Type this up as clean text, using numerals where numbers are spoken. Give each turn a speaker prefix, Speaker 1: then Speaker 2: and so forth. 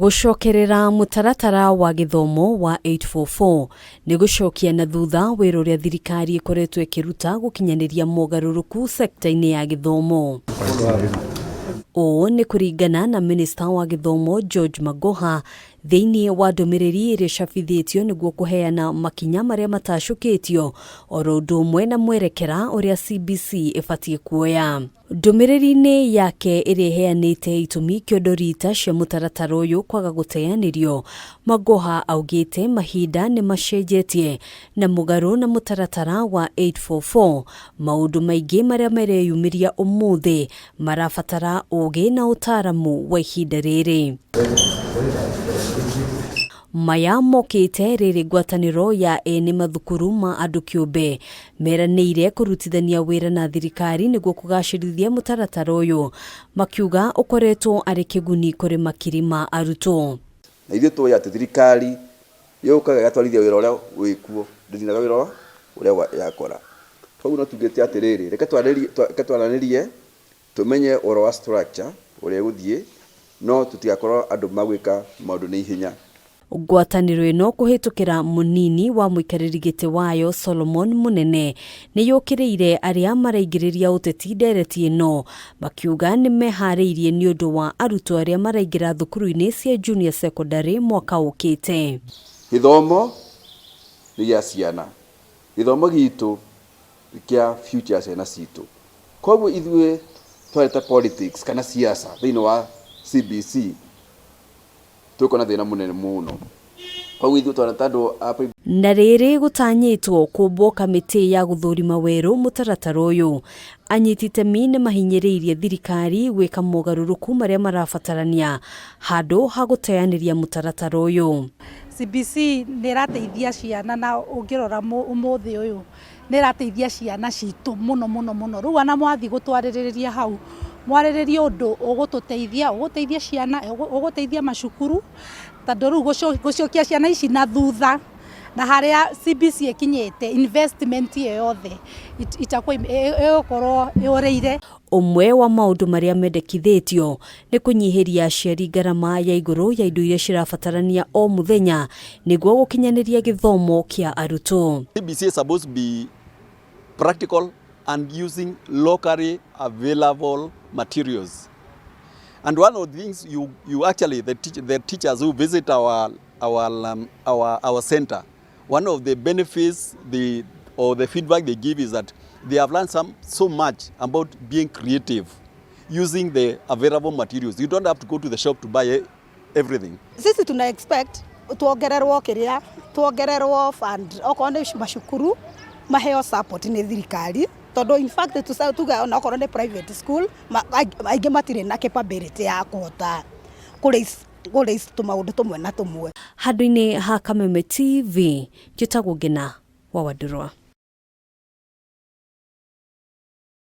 Speaker 1: Gũcokerera mũtaratara wa gĩthomo wa 844 nĩ gũcokia na thutha wĩra ũrĩa thirikari ĩkoretwo ĩkĩruta gũkinyanĩria mogarũrũku sekta-inĩ ya gĩthomo. Ũũ nĩ kũringana na minista wa gĩthomo George Magoha thĩinĩ wa ndũmĩrĩri ĩrĩa ĩcabithĩtio nĩguo kũheana makinya marĩa matacũkĩtio oro ũndũ ũmwe na mwerekera ũrĩa CBC ĩbatiĩ kuoya. Ndũmĩrĩri-inĩ yake ĩrĩa ĩheanĩte itũmi kĩondo rita cia mũtaratara ũyũ kwaga gũteanĩrio, Magoha augĩte mahinda nĩ macenjetie na mũgarũ na mũtaratara wa 844, maũndũ maingĩ marĩa mareyumĩria ũmũthĩ marabatara ũgĩ na ũtaaramu wa ihinda rĩrĩ. Maya mokĩte rĩrĩ ngwatanĩro ya ene mathukuru ma andũ kĩũmbe meranĩire kũrutithania wĩra na thirikari nĩguo kũgacĩrithia mũtaratara ũyũ, makiuga ũkoretwo arĩ kĩguni kũrĩ makiri ma arutwo.
Speaker 2: Na ithuĩ tũĩ atĩ thirikari yũkaga ĩgatwarithia wĩra ũrĩa wĩkuo, ndĩninaga wĩra ũrĩa yakora. Koguo no tugĩte atĩrĩrĩ, reke twaranĩrie tũmenye ũhoro wa structure ũrĩa ĩgũthiĩ, no tũtigakorwo andũ magwĩka maũndũ na ihenya.
Speaker 1: Ngwatanĩro ĩno kũhĩtũkĩra mũnini wa mũikarĩri gĩtĩ wayo Solomon Mũnene nĩ yũkĩrĩire arĩa maraingĩrĩria ũteti ndereti ĩno makiuga nĩ meharĩirie nĩ ũndũ wa arutwo arĩa maraingĩra thukuru-inĩ cia junior secondary mwaka ũkĩte.
Speaker 2: Gĩthomo nĩ gĩa ciana, gĩthomo gitũ nĩ kĩa future ya ciana citũ. Koguo ithuĩ twareta politics kana siasa thĩinĩ wa CBC tũgũkorwo na thĩna mũnene mũno. Koguo ithuĩ twareta andũ a
Speaker 1: Na rĩrĩ gũtanyĩtwo kũmbwo kamĩtĩ ya gũthũrima werũ mũtaratara ũyũ, anyiti itemi nĩ mahinyĩrĩirie thirikari gwĩka mogarũrũku marĩa marabatarania handũ ha gũteanĩria mũtaratara ũyũ.
Speaker 3: CBC nĩ ĩrateithia ciana na ũngĩrora ũmũthĩ ũyũ nĩ ĩrateithia ciana citũ mũno mũno mũno. Rĩu ona mwathiĩ gũtwarĩrĩria hau, mwarĩrĩrie ũndũ ũgũtũteithia, ũgũteithia ciana, ũgũteithia macukuru, tondũ rĩu gũcokia ciana ici na thutha na harĩa CBC ĩkinyĩte investment ĩyo yothe ĩgũkorwo yũrĩire.
Speaker 1: Ũmwe wa maũndũ marĩa mendekithĩtio nĩ kũnyihĩria aciari ngarama ya igũrũ ya indo iria cirabatarania o mũthenya nĩguo gũkinyanĩria gĩthomo kĩa arutwo.
Speaker 4: CBC is supposed to be practical and using locally available materials. And one of the things you, you actually, the, teach, the teachers who visit our, our, um, our, our center, one of the benefits the, or the feedback they give is that they have learned some, so much about being creative using the available materials. You don't have to go to the shop to buy everything.
Speaker 5: Sisi tuna expect tuongererwo kiria tuongererwo fund okorwo nĩ macukuru maheo support nĩ thirikari tondu in fact tuga ona okorwo nĩ private school aingĩ matirĩ na capability ya kũhota kũ raise tũmaũndũ tũmwe na tũmwe.
Speaker 1: Handũ-inĩ ha Kameme TV, njĩtagwo Ngina wa Wandũrwa.